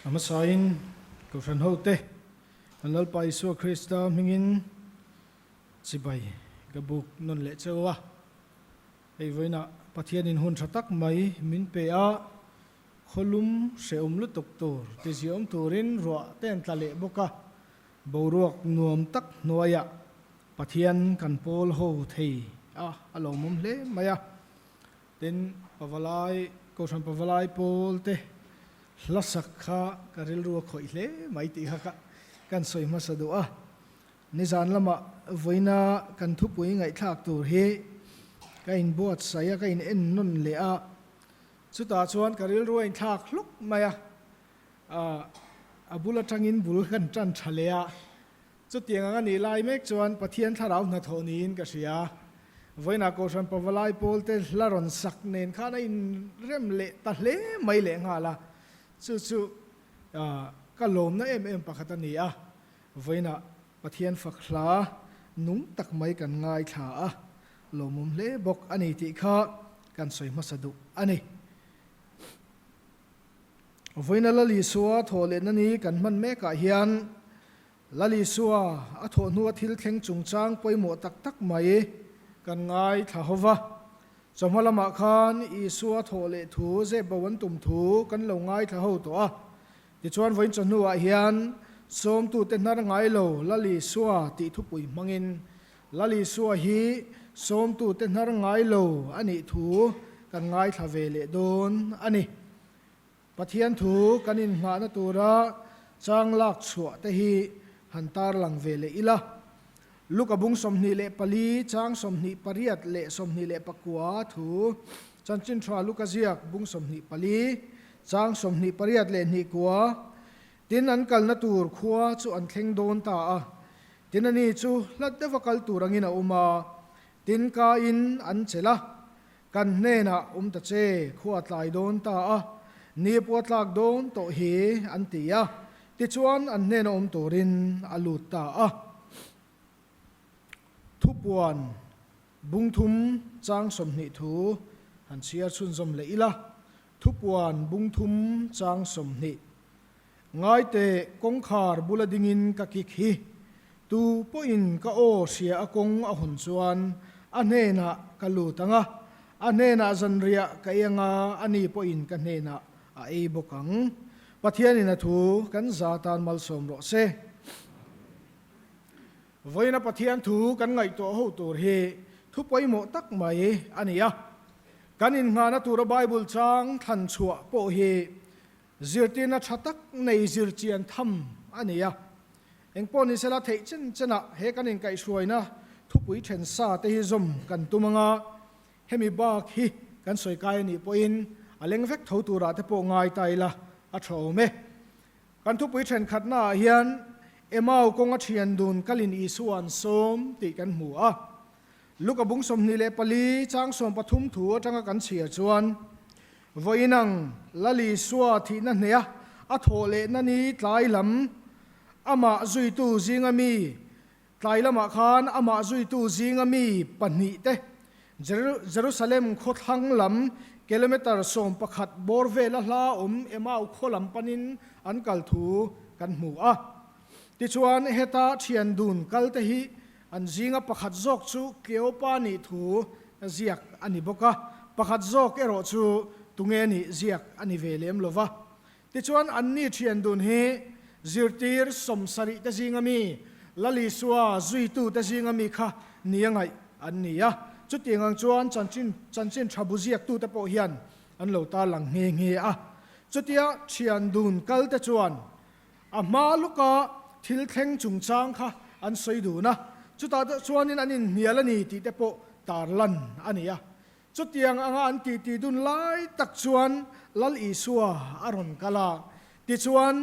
A hmasain Kohhran hote kan Lalpa Isua Krista hmingin chibai ka buk nawn leh cheu a. Hei vawiinah Pathianin hun tha tak mai min pe a, khawlum hrehawm lutuk tur tiziawm turin ruah te an tla leh bawk a, boruak nuam tak hnuaiah Pathian kan pawl ho thei a, a lawmawm hle mai a. Tin, Pavalai, Kohhran Pavalai pawl te hla sak kha ka rilru a khawih hle mai tih kha kan sawi hmasa duh a. Nizan lamah vawiina kan thupui ngaihthlak tur hi ka inbuatsaih a, ka in en nawn leh a, chutah chuan ka rilru a inthlak hluk mai a, a bul atangin bul kan tan tha leh a. Chutiang ang a nih lai mek chuan Pathian thlarau hnathawh niin ka hria. Vawiinah Kohhran Pavalai pawlte hla rawn sak nen khan a inrem leh ta hle mai leh nghal a, chu chu ka lawmna em em pakhat a ni a. Vawiinah Pathian fak hla nung tak mai kan ngaithla a, lawmawm hle bawk a ni tih kha kan sawi hmasa duh a ni. Vawiina Lal Isua thawh lehna ni kan hman mekah hian Lal Isua a thawh hnua thil thleng chungchang pawimawh tak tak mai kan ngaithla ho va. Chawhma lamah khan Isua thawh leh thu zep bo an tum thu kan lo ngaithla ho tawh a. Tichuan vawiin chawhnuah hian sawmtute hnar ngai lo Lal Isua tih thupui hmangin Lal Isua hi sawmtute hnar ngai lo a nih thu kan ngaithla ve leh dawn a ni. Pathian thu kan inngahna tura chang lak chhuah te hi han tarlang ve leh ila. Luka bung 24 chang 28 leh 29 thu Chanchin Tha Luka ziak bung 24 chang 28 leh hnih kua Tin an kalna tur khua chu an thleng dawn ta a. Tin ani chu hlat deuha kal tur angin a awm a, tin ka in an chelh a, Kan hnenah awm ta che, khua tlai dawn ta a, ni pawh a tlak dawn tawh hi, an ti a. Tichuan an hnena awm turin a lut ta a. Thupuan bungthum chang 20 thu han chhiar chhunzawm leh ila. Thupuan bungthum chang 20. Ngaite kawngkhar bula dingin ka kik hi, tu pawhin ka aw hria a kawng a hawn chuan a hnenah ka lut ang a, a hnenah zanriah ka ei ang a, ani pawhin ka hnenah a ei bawk ang. Pathianin a thu kan za tan malsawm rawh se. Vawiina Pathian thu kan ngaihtuah ho tur hi thu pawimawh tak mai a ni a. Kan innghahna tura Bible chang thlan chhuah pawh hi Zirtirna tha tak nei zirchian tham a ni a. Engpawh ni sela theih chen chenah he kan inkaihhruaina thupui then sa te hi zawm kan tum ang a, hemi bak hi kan sawi kai a nih pawhin a leng vek tho turah te pawh ngai ta ila a tha awm e. Kan thupui thenkhatnaah hian Emau kawnga thian dun kalin Isua an sawm tih kan hmu a. Luka bung 24 chang 13 thu atanga kan chhiar chuan, Vawiin ang Lal Isua thihna hneha a thawh lehna ni tlai lam amah zuitu zinga mi tlai lamah khan amah zuitu zinga mi pahnih te Jerusalem khawthlang lam kilometre 11 bawr vela hla awm Emau khaw lam panin an kal thu kan hmu a. Tichuan heta thian dun kal te hi An zinga pakhat zawk chu Kleopa nih thu ziak a ni bawk a, pakhat zawk erawh chu tunge nih ziak a ni ve lem lo va. Tichuan anni thian dun hi zirtir 70 te zinga mi, Lal Isua zuitu te zinga mi kha nia ngaih an ni a. Chutiang ang chuan chanchin chanchin tha bu ziaktute pawh hian an lo tarlang nghe nghe a. Chutia thian dun kal te chuan A hma luka thil thleng chungchang kha an sawi dun a, chutah te chuanin an inhnial a ni tih te pawh tarlan a ni a. Chutiang anga an titi dun lai tak chuan Lal Isua a rawn kal a, tichuan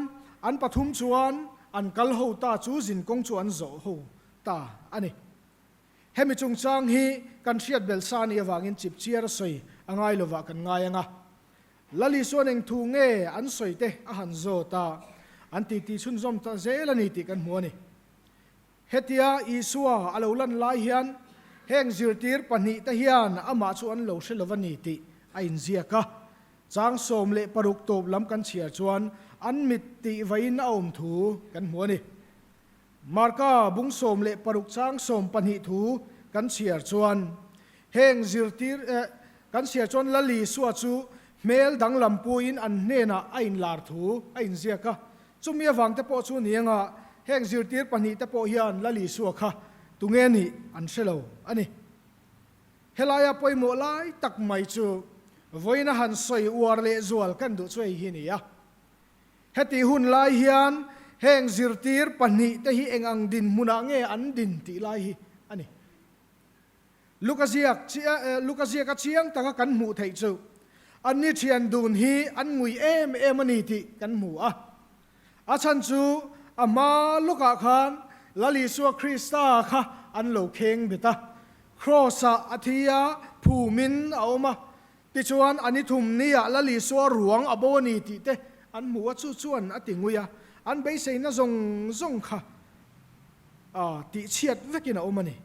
an pathum chuan an kal ho ta chu zinkawng chu an zawh ho ta a ni. Hemi chungchang hi kan hriat bel sa anih avangin chipchiar a sawi a ngai lovah kan ngai ang a. Lal Isuan eng thu nge an sawi te a han zawt a, an titi chhunzawm ta zel a ni tih kan hmu a ni. Hetia Isua a lo lan lai hian heng zirtir pahnih te hian amah chu an lo hre lo a ni tih a inziak a. Chang 16 tawp lam kan chhiar chuan an mit tih vaiin a awm thu kan hmu a ni. Marka bung 16 chang 12 thu kan chhiar chuan heng zirtir kan chhiar chuan Lal Isua chu hmel danglam puiin an hnenah a inlar thu a inziak a. Chumi avang te pawh chu ni anga heng zirtir pahnih te pawh hian Lal Isua kha tunge nih an hre lo a ni. Helaia pawimawh lai tak mai chu vawiina han sawi uar leh zual kan duh chu hei hi ni a. Heti hun lai hian heng zirtir pahnihte hi eng ang dinhmunah nge an din tih lai hi a ni. Luka ziak Luka ziaka chiang taka kan hmuh theih chu anni thian dun hi an ngui em em a ni tih kan hmu a. A chhan chu a hma lawkah khan Lal Isua Krista kha an lo kheng bet a, Kraws-ah a thi a, phumin a awm a. Tichuan, a ni thum niah Lal Isua ruang a bo a ni tih te an hmu a, chu chuan a ti ngui a, an beiseina zawng zawng kha tihchhiat vekin a awm a ni.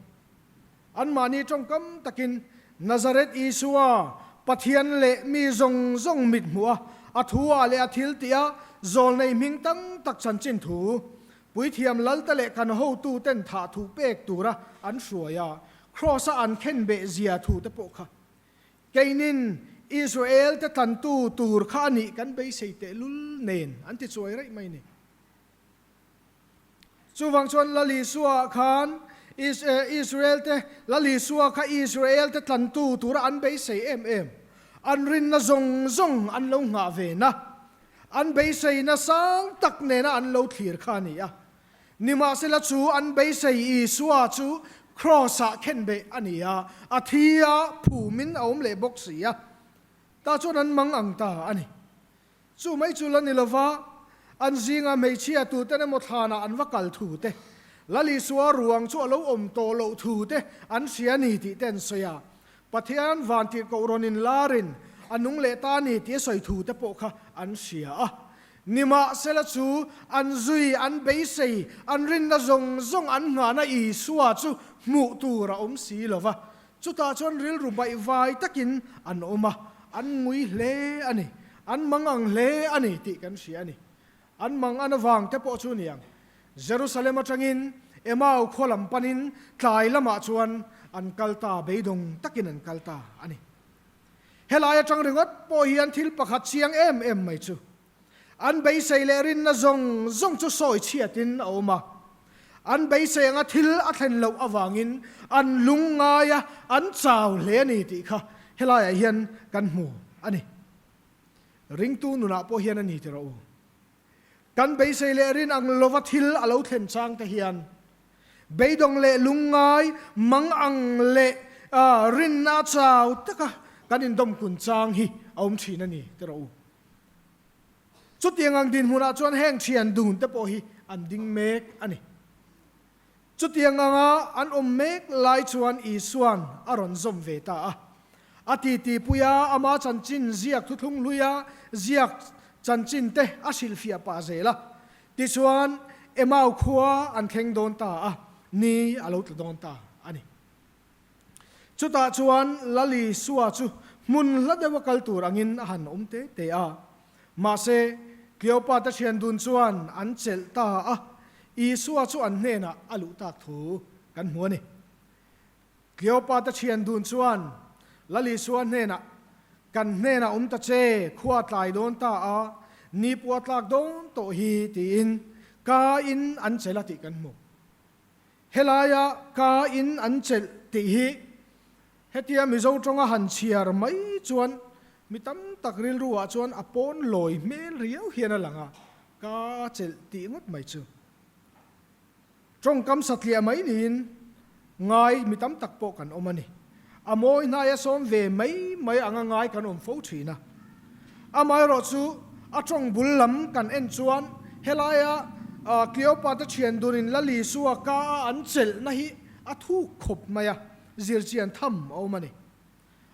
Anmahni tawngkam takin Nazareth Isua, Pathian leh mi zawng zawng mit hmuh a, a thu ah leh a thil tih a, zawlnei hming tam tak chanchin thu, puithiam lalte leh kan hotu ten thah thu pek tura an hruai a, Kraws-a an khenbeh zia thu te pawh kha keinin Israel te tlantu tur kha a nih kan beisei tehlul nen an ti chuai raih mai ni. Chuvang chuan Lal Isua khan Israel te, Lal Isua kha Israel te tlantu tura an beisei em em, an rinna zawng zawng an lo nghah ve na, an beiseina sang tak nena an lo thlir kha a ni a. Nimahsela chu an beisei Isua chu Kraws-ah khenbeh a ni a, a thi a, phumin a awm leh bawk si a. Tah chuan an mang ang ta a ni. Chu mai chu la ni lova, an zinga hmeichhia tuten emaw thlanah an va kal thu te, Lal Isua ruang chu a lo awm tawh loh thu te an hria ni tih te an sawi a. Pathian vantirhkoh rawn inlarin a nung leh ta ni tih a sawi thu te pawh kha an hria a. Nimahsela chu an zui, an beisei, an rinna zawng zawng an nghahna Isua chu hmuh tur a awm si lova, Chutah chuan rilru baihvai takin an awm a, an ngui hle a ni, an mangang hle a ni tih kan hria a ni. An mangan avang te pawh chu niang, Jerusalem atangin Emau khua lam panin tlai lamah chuan an kal ta, beidawng takin an kal ta a ni. Helai atang ringawt pawh hian thil pakhat chiang em em mai chu, An beisei leh rinna zawng zawng chu sawi chhiatin a awm a. An beisei anga thil a thlen loh avangin an lung ngai a, an chau hle a ni tih kha helaiah hian kan hmu a ni. Ringtu nunah pawh hian a ni ti rawh u. Kan beisei leh rin ang lova thil a lo thlen chang te hian beidawng leh lung ngai, mang ang leh rinna a chau taka kan indawmkun chang hi a awm thin a ni ti rawh u. Chutiang ang dinhmunah chuan heng thian dun te pawh hi an ding mek a ni. Chutiang anga an awm mek lai chuan Isua'n a rawn zawm ve ta a. A titipui a, ama chanchin ziak thuthlung hluia ziak chanchin te a hrilhfiah pah zel a. Tichuan, Emau khua an thleng dawn ta a, ni a lo tla dawn ta a ni. Chutah chuan Lal Isua chu hmun hla deuha kal tur angin a han awm te te a. Mahse, Kleopate thian dun chuan an chelh ta a, Isua chu an hnenah a luh tak thu kan hmu a ni. Kleopate thian dun chuan Lal Isua hnenah, Kan hnenah awm ta che, khua tlai dawn ta a, ni pawh a tlak dawn tawh hi, tiin ka in an chelh a tih kan hmu. Helaia ka in an chelh tih hi hetia Mizo tawnga han chhiar mai chuan mi tam tak rilru ah chuan a pawn lawi hmel riau hian a lang a, ka chelh tih ngawt mai chu. Tawngkam satliah mai niin ngai mi tam tak pawh kan awm a ni. A mawi hnaia sawm ve mai mai anga ngai kan awm fo thin a. Amaherawh chu a tawng bul lam kan en chuan helaia Cleopa te thian dunin Lal Isua ka a an chelhna hi a thuk khawp mai a, zirchian tham a awm a ni.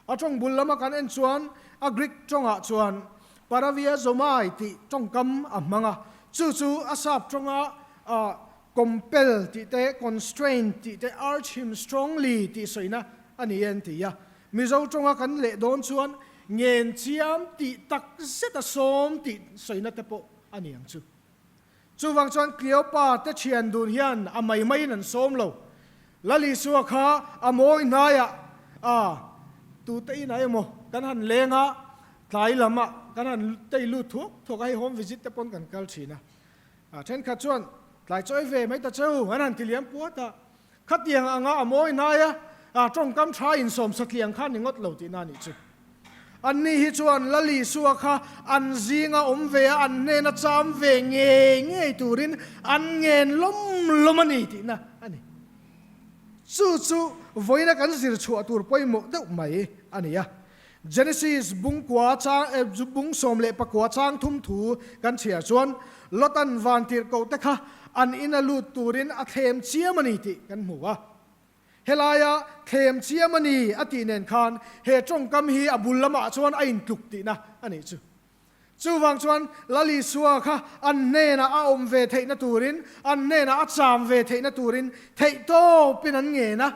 A tawng bul lama kan en chuan a Greek tawngah chuan paraviazomai tih tawngkam a hmang a, chu chu a sap tawnga compel tih te, constrain tih te, urge him strongly tih sawina a ni e an ti a. Mizo tawnga kan leh dawn chuan ngen chiam tih tak zet a sawm tih sawina te pawh. a ni ang chu. Chuvang chuan Kleopa te thian dun hian a mai maiin an sawm lo. Lal Isua kha a mawi hnaiah a tute inah emaw kan han leng a, tlai lamah kan han tei lut thuak thuak a, hei home visit te pawn kan kal thin a. A thenkhat chuan tlai chawi ve mai ta cheu an han ti liam puat a, khatiang anga a mawi hnaia tawngkam tha insawm satliang kha ni ngawt lo tihna a nih chu. Anni hi chuan Lal Isua kha an zinga awm ve a, an hnena cham ve ngei ngei turin an ngen lawm lawm a ni tihna a ni. Chu chu vawiina kan zir chhuah tur pawimawh deuh mai a ni a. Genesis bung kua chang bung 14 chang thum thu kan chhiar chuan Lotan vantirhkoh te kha an ina lut turin a thlem chiam a ni tih kan hmu a. Helaia thlem chiam a ni a tih nen khan he tawngkam hi a bul lamah chuan a intluk tihna a nih chu. Chuvang chuan Lal Isua kha an hnenah a awm ve theihna turin, an hnenah a cham ve theihna turin theihtawpin an ngen a,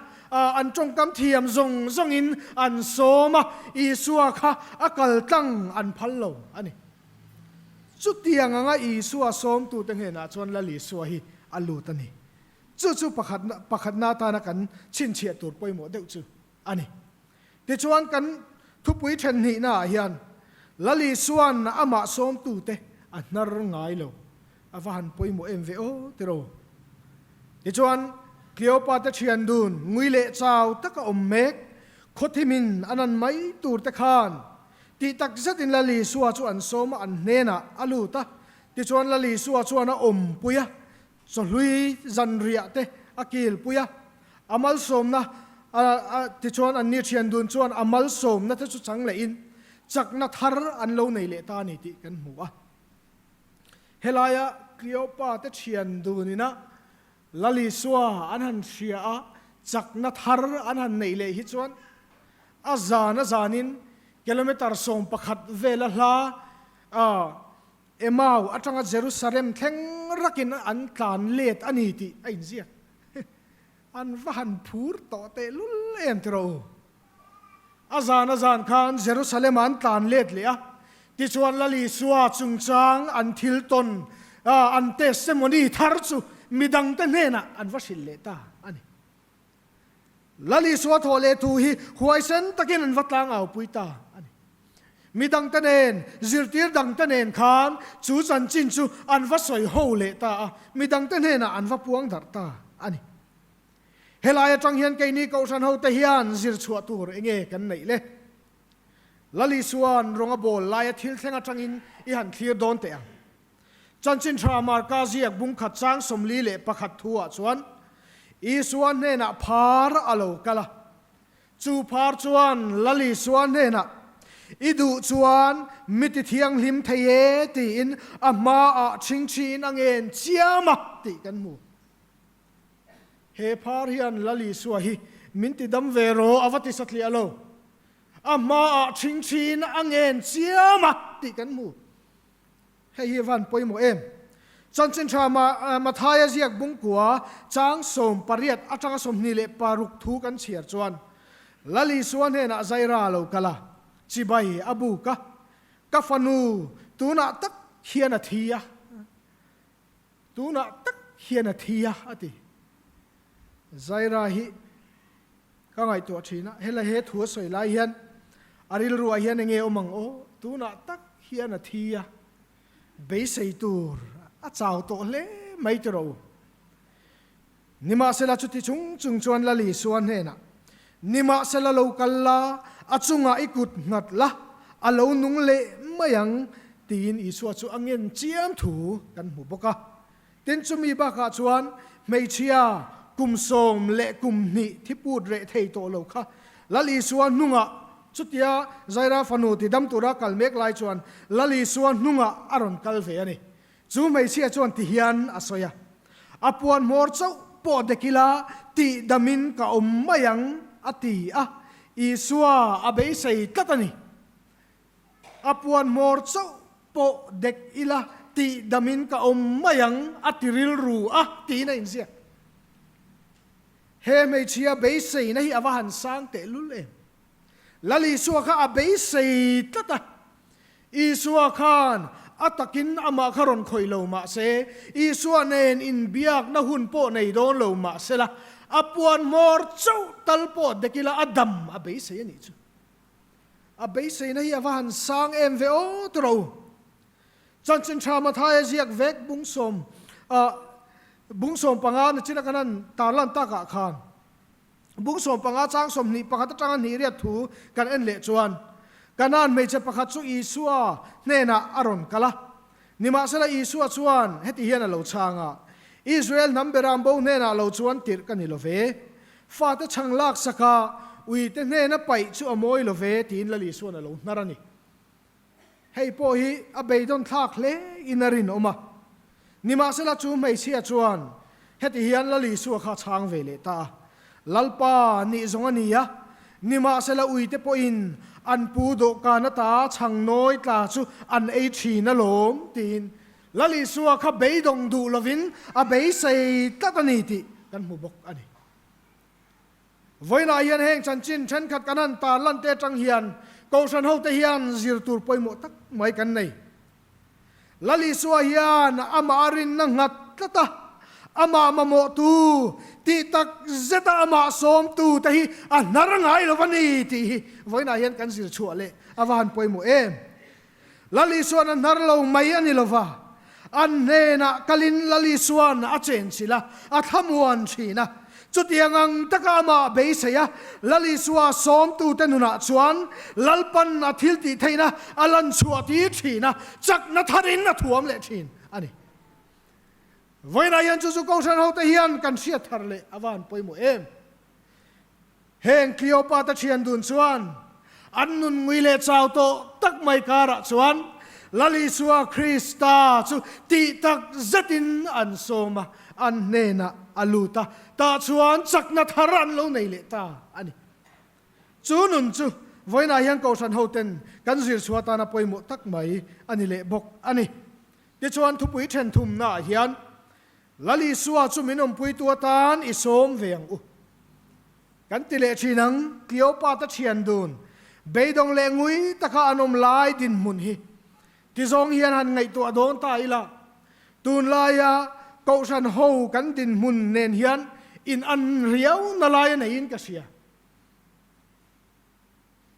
an tawngkam thiam zawng zawngin an sawm a, Isua kha a kal tlang an phal lo a ni. Chutiang anga Isua sawmtute hnenah chuan Lal Isua hi a lut a ni. Chu chu pakhat pakhatna atana kan chhinchhiah tur pawimawh deuh chu a ni. Tichuan kan thupui then hnihnaah hian Lal Isua'n amah sawmtute a hnar ngai lo. A va han pawimawh em ve aw tiraw. Tichuan Cleopa te thian dun ngui leh chau taka awm mek khawthimin a nan mai tur te khan tih tak zetin Lal Isua chu an sawm a, an hnenah a lut a. Tichuan Lal Isua chuan a awmpui a, Chawhlui zanriah te a kilpui a, a malsawmna a tichuan anni thian dun chuan a malsawmna te chu chang lehin chakna thar an lo nei leh ta a ni tih kan hmu a. Helaia Cleopa te thian dunina Lal Isua an han hria a, chakna thar an han neih leh hi chuan a zan a zanin kilometre 11 vela hla a Emau atanga Jerusalem thleng rakin an tlan let a ni tih a inziak. An va han phur tawh tehlul em ti rawh u. A zan a zan khan Jerusalem ah an tlan let leh a, tichuan Lal Isua chungchang an thil tawn an testimony thar chu midangte hnenah an va hrilh leh ta a ni. Lal Isua thawh leh thu hi huaisen takin an va tlang aupui ta a ni. Mi dangte nen, zirtir dangte nen khan chu chanchin chu an va sawi ho leh ta a, mi dangte hnenah an va puang darh ta a ni. Helai atang hian keini Kohhran hote hian zir chhuah tur enge kan neih le? Lal Isua'n rawng a bawl laia thil thleng atangin i han thlir dawn teh ang. Chanchin tha Marka ziak bungkhat chang 41 thu ah chuan Isua hnenah phar a lo kal a. Chu phar chuan Lal Isua hnenah, I duh chuan mi ti thianghlim thei e tiin a hmaah chhingchhiin a ngen chiam a tih kan hmu. He phar hian Lal Isua hi min ti dam ve rawh a va ti satliah lo. A hmaah chhingchhiin a ngen chiam a tih kan hmu. Hei hi van pawimawh em? Chanchin tha Mathaia ziak bungkua chang 18 atanga 26 thu kan chhiar chuan Lal Isua hnenah Zaira a lo kal a, chibai a buk a, Ka fanu, tunah tak hian a thi a, tunah tak hian a thi a, a ti. Zaira hi Ka ngaihtuah thin a, helai he thu a sawi lai hian a rilruah hian enge awm ang aw, tunah tak hian a thi a, beisei tur a chau tawh hle mai ti rawh u. Nimahsela chuti chung chung chuan Lal Isua hnenah, Nimahsela lo kal la, a chungah i kut nghat la, a lo nung leh mai ang, tiin Isua chu a ngen chiam thu kan hmu bawk a. Tin, chumi bakah chuan hmeichhia kum 12 thiput reh thei tawh lo kha Lal Isua hnungah chutia Zaira fanu ti dam tura kal mek lai chuan Lal Isua hnungah a rawn kal ve a ni. Chu hmeichhia chuan ti hian a sawi a, A puan hmawr chauh pawh dek ila tih damin ka awm mai ang, a ti a. Isua a beisei tlat a ni. A puan hmawr chauh pawh dek ila tih damin ka awm mai ang a ti rilru a tiin a inziak. He hmeichhia beiseina hi a va han sang tehlul em? Lal Isua kha a beisei tlat a. Isua khan A takin amah kha rawn khawih lo mah se, Isua nen inbiakna hun pawh nei dawn lo mah sela, a puan hmawr chauh tal pawh dek ila a dam a beisei a nih chu. A beiseina hi a va han sang em ve aw tawh u. Chanchin tha Mathaia ziak vek bungsawm ah bungsawm panga nachina kan han tarlan takah khan Bungsawm panga chang 21 atanga hnih riat thu kan en leh chuan, Kanaan hmeichhe pakhat chu Isua hnenah a rawn kal a. Nimahsela Isua chuan heti hian a lo chhang a, Israel hnam beram bo hnenah lo chuan tirh ka ni lo ve. Fate chhang laksak a, uite hnena paih chu a mawi lo ve, tiin Lal Isua'n a lo hnar a ni. Hei pawh hi a beidawn thlak hle in a rinawm a. Nimahsela chu hmeichhia chuan heti hian Lal Isua kha a chhang ve leh ta a, Lalpa nih zawng a ni a, nimahsela uite pawhin an pu dawhkan ata chhang nawi tla chu an ei thin alawm, tiin Lal Isua kha beidawng duh lovin a beisei tlat a ni tih kan hmu bawk a ni. Vawiinah hian heng chanchin thenkhat kan han tar lan te atang hian Kohhran hote hian zir tur pawimawh tak mai kan nei. Lal Isua hian amah a rinna nghat tlat a, amah mamawhtu tih tak zeta amah sawmtu te hi a hnar ngai lo va ni tih hi vawiinah hian kan zir chhuah leh a va han pawimawh em. Lal Isua'n a hnar lo mai a ni lo va, an hnenah kalin Lal Isua'n a chenchilh a, a thlamuan thin a. Chutiang ang taka amah beisei a, Lal Isua sawmtute nunah chuan Lalpan a thiltih theihna a lan chhuah tir thin a, chakna tharin a thuam leh thin a ni. Vawiinah hian chu chu Kohhran hote hian kan hriat thar leh a va han pawimawh em? Heng Cleopa te thian dun chuan an nun ngui leh chau tawh tak mai karah chuan Lal Isua Krista chu tih tak zetin an sawm a, an hnenah a lut a, tah chuan chakna thar an lo nei leh ta a ni. Chu nun chu vawiinah hian Kohhran hoten kan zirchhuah atana pawimawh tak mai a ni leh bawk a ni. Tichuan thupui then thumnaah hian Lal Isua chu min awmpuitu atan i sawm ve ang u. Kan ti leh thin ang, Cleopa-te thian dun, beidawng leh ngui taka an awm lai dinhmun hi tizawng hian han ngaihtuah dawn ta ila, tunlaia Kohhran ho kan dinhmun nen hian in an riau na lai a neiin ka hria.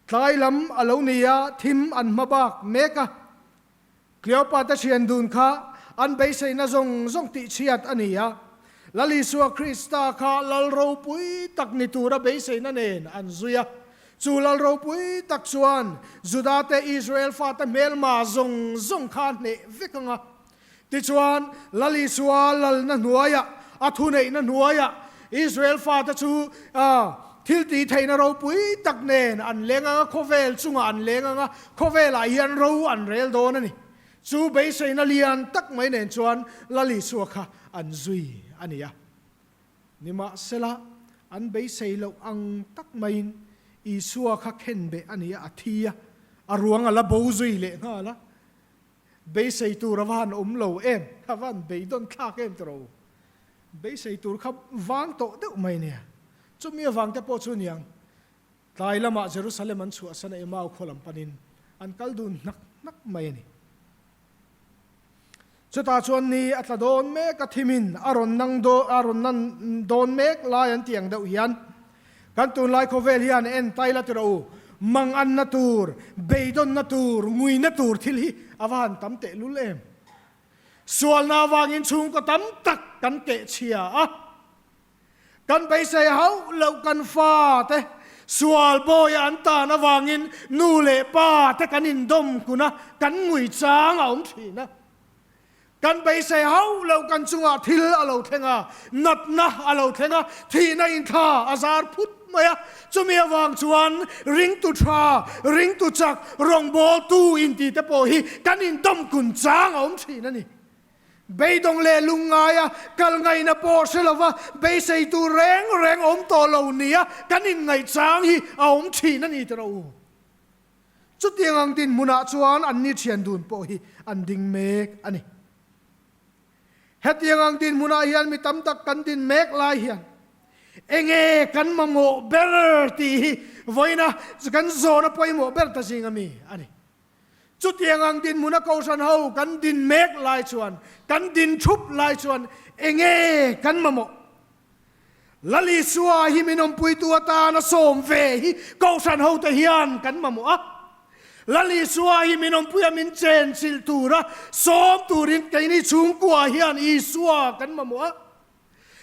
Tlai lam a lo ni a, thim an hma bak mek a. Cleopa-te thian dun kha an beiseina zawng zawng tihchhiat a ni a. Lal Isua Krista kha lal ropui tak ni tura beiseina nen an zui a. Chu lal ropui tak chuan Judate Israel fate hmelma zawng zawng kha a hneh vek ang a. Tichuan, Lal Isua lalna hnuaiah, a thuneihna hnuaiah Israel fate chu thil tih theihna ropui tak nen an leng ang a, khawvel chungah an leng ang a, khawvelah hian ro an rel dawn a ni. Chu beiseina lian tak mai nen chuan Lal Isua kha an zui a ni a. Nimahsela, an beisei loh ang tak maiin Isua kha khenbeh a ni a, a thi a, a ruang a la bo zui leh nghal a. Beisei tur a va han awm lo em? A va han beidawn thlak em tawh? Beisei tur kha vang tawh deuh mai nia. Chumi avang te pawh chu niang, tlai lamah Jerusalem an chhuahsan a Emau khaw lam panin an kal dun hnak hnak mai a ni. Chutah chuan ni a tla dawn mek a thimin a rawn nang dawn a rawn nan dawn mek lai an tih ang deuh hian Kan tunlai khawvel hian en tai la tiraw u, manganna tur, beidawnna tur, nguina tur thil hi a va han tam tehlul em? Sualna avangin chhungkaw tam tak kan kehchhia a, kan beisei hauh loh kan fate sual bawia an tan avangin nu leh pa te kan indawm kun a, kan ngui chang a awm thin a. Kan beisei hauh loh kan chungah thil a lo thleng a, natna a lo thleng a, thihna inthla a zar phut mai a. Chumi avang chuan ringtu tha, ringtu chak, rawngbawltu inti te pawh hi kan indawmkun chang a awm thin a ni. Beidawng leh lungngaia kal ngaihna pawh hre lova beisei tur reng reng awm tawh lo nia kan inngaih chang hi a awm thin a ni tiraw u. Chutiang ang dinhmunah chuan anni thian dun pawh hi an ding mek a ni. Hetiang ang dinhmunah hian mi tam tak kan din mek lai hian enge kan mamawh ber tih hi vawiina kan zawhna pawimawh ber ta zing ami a ni. Chutiang ang dinhmuna Kohhran ho kan din mek lai chuan, kan din thup lai chuan enge kan mamawh? Lal Isua hi min awmpuitu atana sawm ve hi Kohhran hote hian kan mamawh a. Lal Isua hi min awmpuia min chenchilh tura sawm turin keini chhungkua hian Isua kan mamawh a.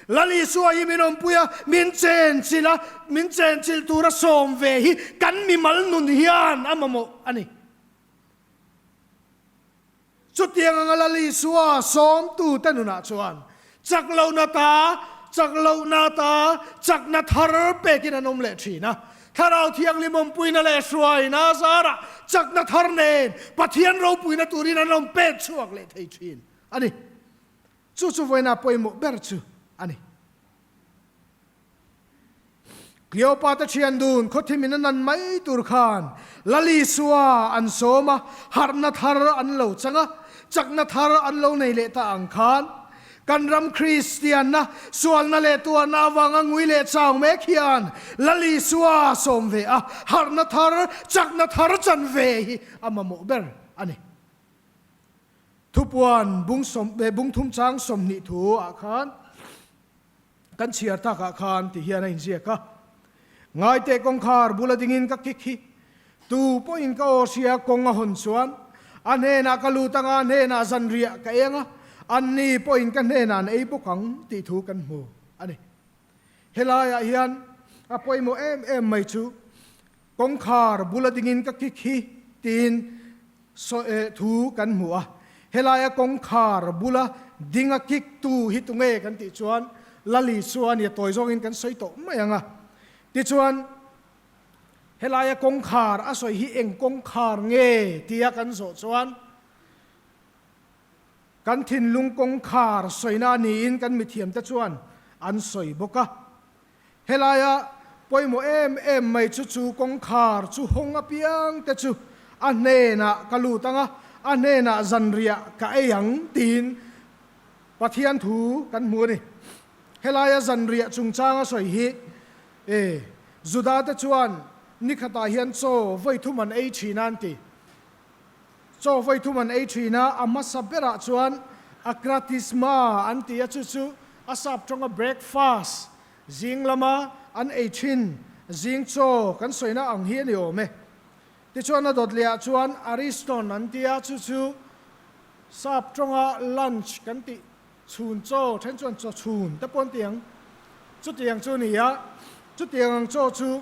Lal Isua hi min awmpuia min chenchilh a, min chenchilh tura sawm ve hi kan mimal nun hian a mamawh a ni. Chutiang anga Lal Isua sawmtute nunah chuan chak lohna ta, chak lohna ta chakna thar pekin an awm leh thin a. Thlarau Thianghlim awmpuina leh hruaina zarah chakna thar nen Pathian ropuina turin an awm pek chhuak leh thei thin a ni. Chu chu vawiina pawimawh ber chu a ni. Cleopa te thian dun khawthim in a nan mai tur khan Lal Isua an sawm a, harhna thar an lo chang a, chakna thar an lo nei leh ta ang khan kan ram Kristianna, sualna leh tuarna avanga ngui leh chau mek hian Lal Isua sawm ve a, harhna thar, chakna thar chan ve hi a mamawh ber a ni. Thupuan bung sawm, bung thum chang 20 thu ah khan, Kan chhiar takah khan ti hian a inziak a, Ngaite kawngkhar bula dingin ka kik hi, tu pawhin ka aw hria kawng a hawn chuan a hnenah ka lut anga a hnenah zanriah ka eng a, anni pawhin ka hnenah an ei bawk ang tih thu kan hmu a ni. Helaiah hian a pawimawh em em mai chu Kawngkhar bula dingin ka kik hi tiin thu kan hmu a, helaia kawngkhar bula dinga kik tu hi tunge kan tih chuan Lali chu a nia tawi zawngin kan sawi tawh mai ang a. Tichuan, helaia kawngkhar a sawi hi eng kawngkhar nge tia kan zawh chuan kan thinlung kawngkhar sawina niin kan mithiamte chuan an sawi bawk a. Helaia pawimawh em em mai chu chu kawngkhar chu hawng apiang te chu a hnenah ka lut ang a, a hnenah zanriah ka ei ang tiin Pathian thu kan hmu a ni. Helaia zanriah chungchanga sawi hi e, Juda te chuan nikhatah hian chaw vawi thum an ei thin a an ti. Chaw vawi thum an ei thin a, a hmasa berah chuan akratisma an ti a, chu chu a sap tawnga breakfast zing lama an ei thin zing chaw kan sawina ang hi a ni awm e. Tichuan a dawt lehah chuan ariston an ti a, chu chu sap tawnga lunch kan tih chhun chaw, then chuan chaw chhun te pawh an ti ang, chutiang chu a ni a, chutiang ang chaw chu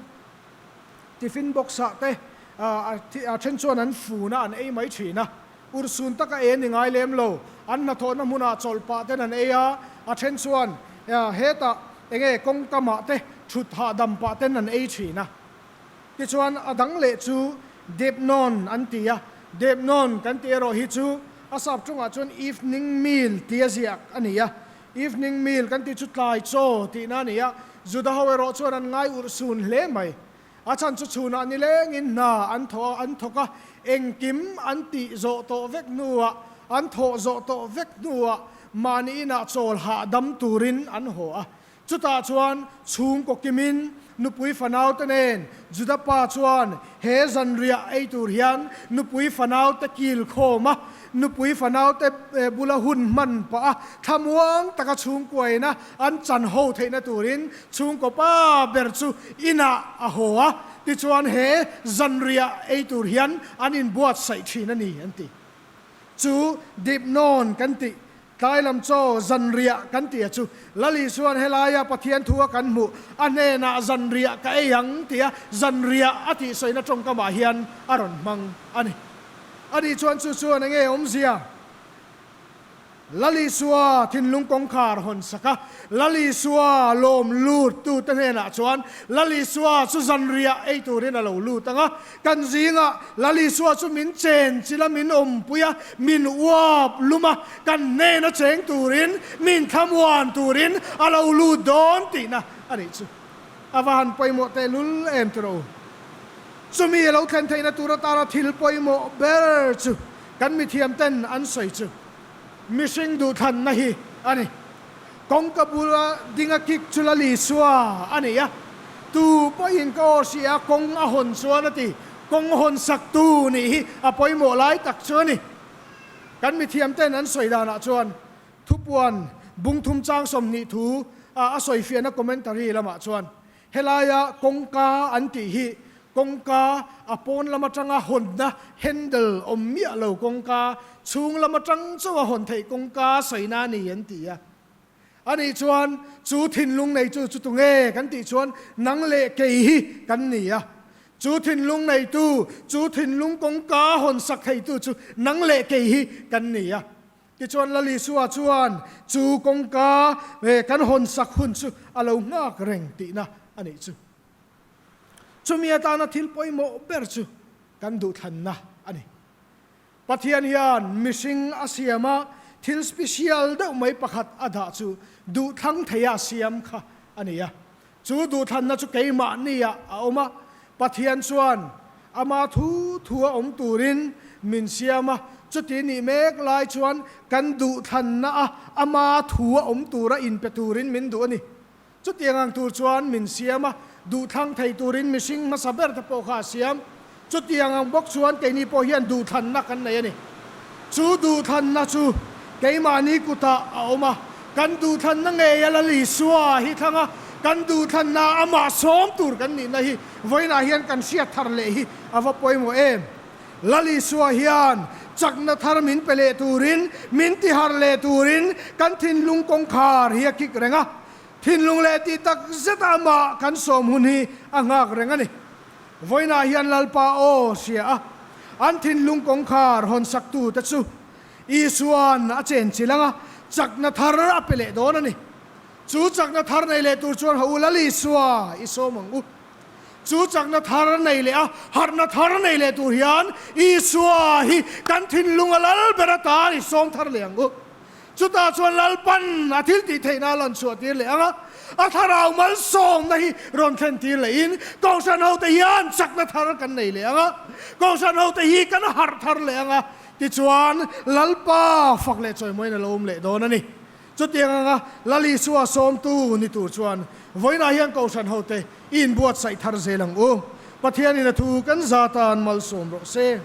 tiffin box ah te a then chuan an fun a, an ei mai thin a, urhsun taka ei an ni ngai lem lo, an hnathawhna hmunah chawlh pah ten an ei a, a then chuan hetah enge kawngkamah te thut hahdam pah ten an ei thin a. Tichuan a dang leh chu Depnon an ti a, Depnon kan tih erawh hi chu a sap tawngah chuan evening meal ti a ziak a ni a, evening meal kan tih chu tlai chaw tihna a ni a, Juda ho erawh chuan an ngai urh sun hle mai. A chhan chu chhunah nilengin hna an thawh a, an thawk a, engkim an tih zawh tawh vek hnuah, an thawh zawh tawh vek hnuah mahni inah chawl hahdam turin an haw a. Chutah chuan chhungkaw kimin nupui fanaute nen Juda pa chuan he zanriah ei tur hian nupui fanaute kil khawm a, nupui fanaute bula hun hman pah a, thlamuang taka chhungkuaina an chan ho theihna turin chhungkaw pa ber chu inah a haw a, tichuan he zanriah ei tur hian an inbuatsaih thin a ni an ti. Chu dipnawn kan tih Tlai lam chaw zanriah kan tih a chu Lali chuan helaia Pathian thu a kan hmuh a hnenah zanriah ka ei ang tia zanriah a tih sawina tawngkamah hian a rawn hmang a ni. Ani chuan chu chuan enge awmzia? Lali Sua thinlung kawngkhar hawn sak a, Lali Sua lawm lut tute hnenah chuan Lali Sua chu zanriah ei turin a lo lut ang a, Kan zingah Lal Isua chu min chen chilh a, min awmpui a, min uap lum a, kan hnena cheng turin, min thlamuan turin a lo lut dawn tihna a nih chu. A va han pawimawh tehlul em tiraw u. Chumi a lo thlen theihna tur atana thil pawimawh ber chu kan mithiamten an sawi chu mihring duhthlanna hi a ni. Kawngka bula ding a kik chu Lal Isua a nei a, tu pawhin ka aw hria kawng a hawn chuan a ti. Kawng hawn saktu nih hi a pawimawh lai tak chu a ni. Kan mithiamten an sawi danah chuan Thupuan bungthum chang 20 thu a sawifiahna commentary lamah chuan Helaia kawngka an tih hi kawngka a pawn lam atanga hawnna handle awm miah lo kawngka, chhung lam atang chauha hawn theih kawngka sawina a ni an ti a. Anih chuan chu thinlung neitu chu tunge kan tih chuan nang leh kei hi kan ni a. Chu thinlung neitu, chu thinlung kawngka hawn sak theitu chu nang leh kei hi kan ni a. Tichuan Lal Isua chuan chu kawngka kan hawn sak hun chu a lo nghak reng tihna a nih chu. Chumi atana thil pawimawh ber chu kan duhthlanna a ni. Pathian hian mihring a siam a, thil special deuh mai pakhat a dah chu duhthlang theia siam kha a ni a. Chu duhthlanna chu keimahniah a awm a, Pathian chuan ama thu thua awm turin min siam a, chuti nih mek lai chuan kan duhthlanna a ama thua awm tura inpe turin min duh a ni. Chutiang ang tur chuan min siam a, duhthlang thei turin mihring hmasa ber te pawh kha a siam. Chutiang ang bawk chuan keini pawh hian duhthlanna kan nei a ni. Chu duhthlanna chu keimahni kutah a awm a, kan duhthlanna ngei a Lal Isua hi thlang a, kan duhthlanna amah sawm tur kan nihna hi vawiinah hian kan hriat thar leh hi a va pawimawh em. Lal Isua hian chakna thar min pe leh turin, min tihar leh turin kan thinlung kawngkhar hi a kik reng a, thinlung leh tih tak zeta amah kan sawm hun hi a nghak reng a ni. Vawiinah hian Lalpa aw hria a, an thinlung kawngkhar hawnsaktute chu Isua'n a chenchilh ang a, chakna thar a pe leh dawn a ni. Chu chakna thar nei leh tur chuan ha u Lal Isua i sawm ang u. Chu chakna thar nei leh a, harhna thar nei leh tur hian Isua hi kan thinlung a lal ber atan i sawm thar leh ang u. Chutah chuan Lalpan a thil tih theihna a lan chhuah tir leh ang a, a thlarau malsawmna hi rawn thlen tir lehin Kohhran hote hian chakna thar kan nei leh ang a, Kohhran hote hi kan harh thar leh ang a, tichuan Lalpa fak leh chawimawiin a lo awm leh dawn a ni. Chutiang anga Lal Isua sawmtu ni tur chuan vawiinah hian Kohhran hote i inbuatsaih thar zel ang u. Pathianin a thu kan za tan malsawm rawh se.